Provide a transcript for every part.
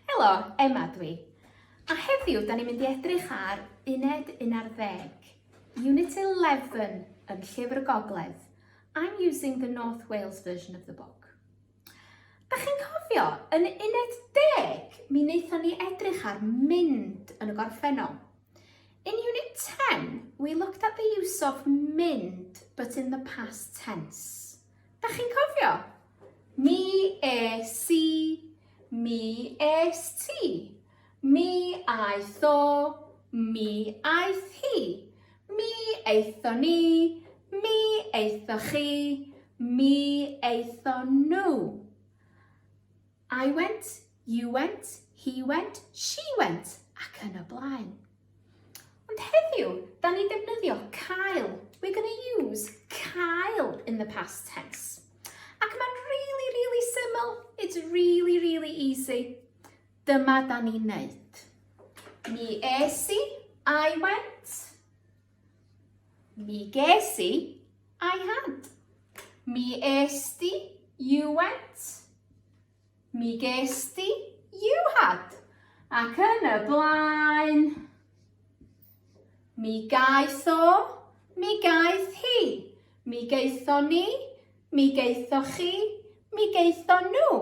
Helo, Emma dwi. A heddiw, da ni'n mynd i edrych ar Uned 11, Unit 11 yn Llyfr y Gogledd. I'm using the North Wales version of the book. Da chi'n cofio, yn Uned 10, mi wnaethon ni edrych ar mynd yn y gorffennol. In Unit 10, we looked at the use of mynd, but in the past tense. Da chi'n cofio? Mi es i, mi es ti, mi aeth o, mi aeth hi, mi aethon ni, mi aethoch chi, mi aethon nhw. I went, you went, he went, she went, ac yn y blaen. Ond heddiw, da ni'n defnyddio cael. We're going to use cael in the past tense. Ac mae'n really, really syml. It's really, really easy. Dyma da ni'n neud. Mi es i, I went. Mi ges i, I had. Mi es di, you went. Mi ges di, you had. Ac yn y blaen, mi gaeth o, mi gaeth hi. Mi gaethon ni, mi gaethoch chi, mi gaethon nhw.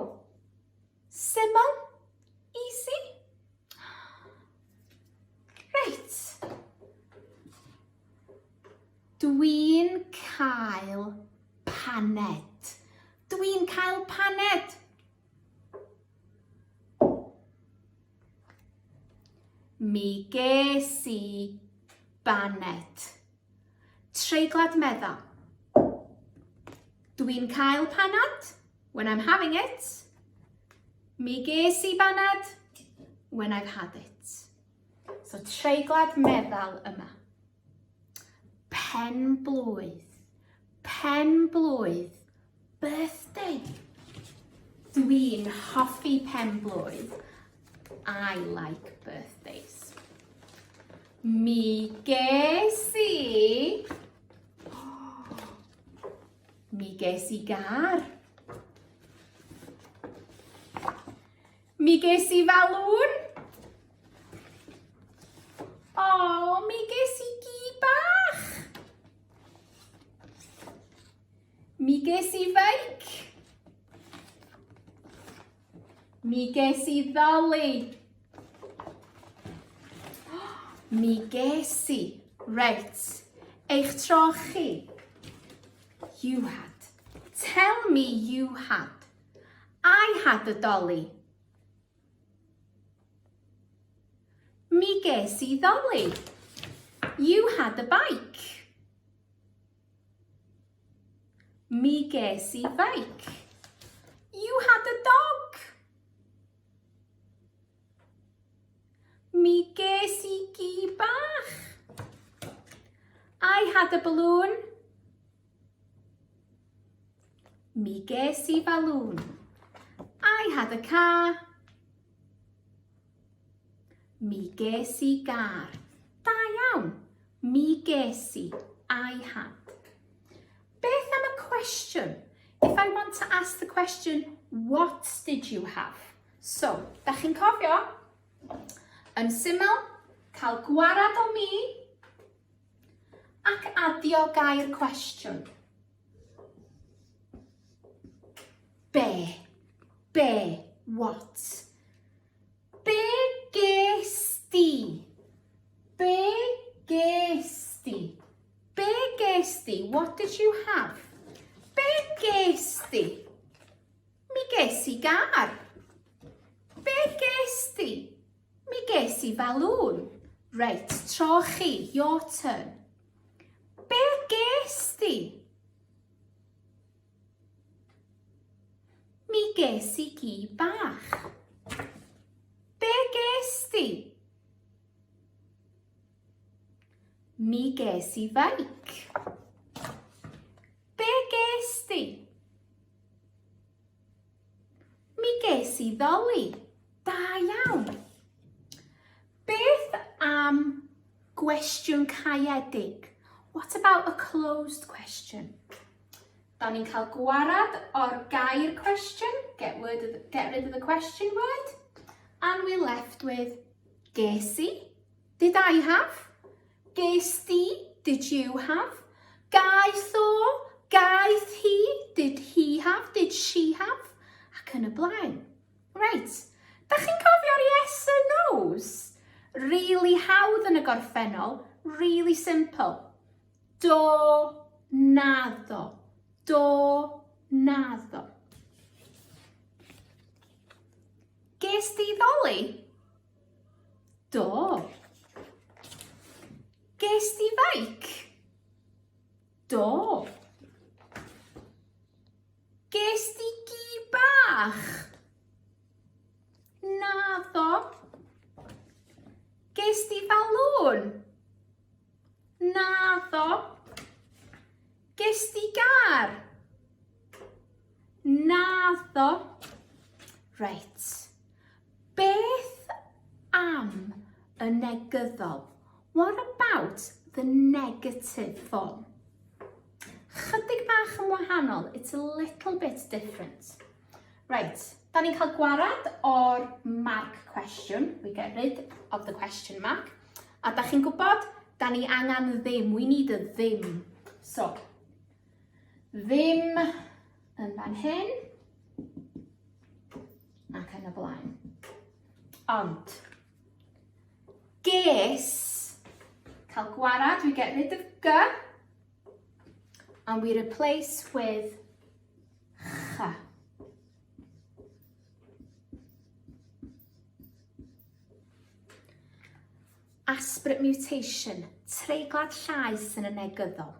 Syml, easy. Reit. Dwi'n cael paned. Dwi'n cael paned. Mi ges i baned. Treiglad meddal. Dwi'n cael panad when I'm having it. Mi ges i banad when I've had it. So treiglad meddal yma. Pen blwydd. Pen blwydd. Birthday. Dwi'n hoffi pen blwydd. I like birthdays. Mi ges i... Mi ges i gar. Mi ges i falŵn. O, mi ges i gi bach. Mi ges i feic. Mi ges i ddoli. Mi ges i. Reit, eich tro chi. You had. Tell me you had. I had a dolly. Mi ges i ddoli. You had a bike. Mi ges i feic. You had a dog. Mi ges i gi bach. I had a balloon. Mi ges i falŵn. I had a car. Mi ges i gar. Da iawn. Mi ges i. I had. Beth am y cwestiwn? If I want to ask the question, what did you have? So, da chi'n cofio? Yn syml, cael gwarad o mi Ac adio gair cwestiwn. Be? Be? What? Be ges di? Be ges di? Be ges di? What did you have? Be ges di? Mi ges i gar. Be ges di? Mi ges i falŵn. Reit, tro chi, your turn. Be ges di? Mi ges i gi bach. Be ges di? Mi ges i feic. Be ges di? Mi ges i ddoli. Da iawn. Beth am gwestiwn caeedig? What about a closed question? Da ni'n cael gwarad o'r gair question, get, word of the, get rid of the question word, And we're left with ges i, did I have? Ges di, did you have? Gaeth o, gaeth hi, did he have, did she have? Ac yn y blaen. Reit, da chi'n cofio'r yes and no's? Really hawdd yn y gorffennol, really simple. Do, naddo. Do, naddo. Ges di ddoli? Do. Ges di feic? Do. Ges di gi bach? Naddo. Ges di falŵn? Naddo. Ges di gar? Naddo. Reit. Beth am y negyddol? What about the negative form? Chydig bach yn wahanol, it's a little bit different. Right, da ni'n cael gwarad o'r mark cwestiwn. We get rid of the question mark. A da chi'n gwybod, da ni angen ddim. We need a ddim. So, ddim yn fan hyn ac yn y blaen. Ond, ges, cael gwarad, we get rid of g, and we replace with ch. Aspirate mutation, treiglad llaes yn y negyddol.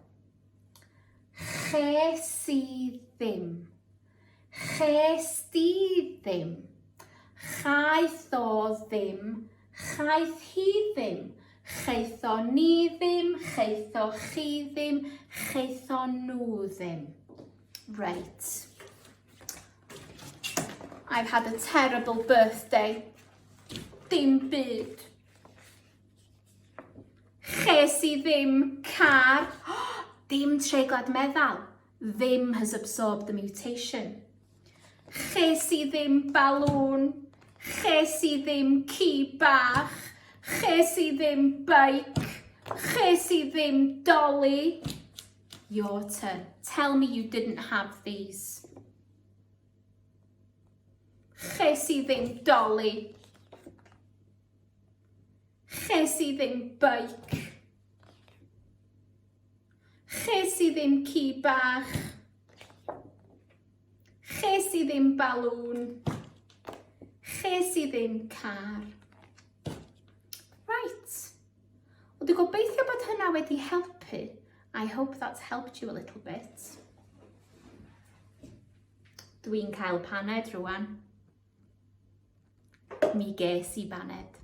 Ches i ddim. Ches di ddim. Chaeth o ddim. Chaeth hi ddim. Chaetho ni ddim. Chaetho chi ddim. Chaetho nhw ddim. Reit. I've had a terrible birthday. Dim byd. Ches i ddim car. Dim treiglad meddal. Ddim has absorbed the mutation. Ches i ddim balŵn. Ches i ddim ci bach. Ches i ddim bike. Ches i ddim doli. Your turn. Tell me you didn't have these. Ches i ddim doli. Ches i ddim bike. Ches i ddim ci bach. Ches i ddim balŵn. Ches i ddim car. Right. Wel, dwi'n gobeithio bod hynna wedi helpu. I hope that's helped you a little bit. Dwi'n cael paned rwan. Mi ges i baned.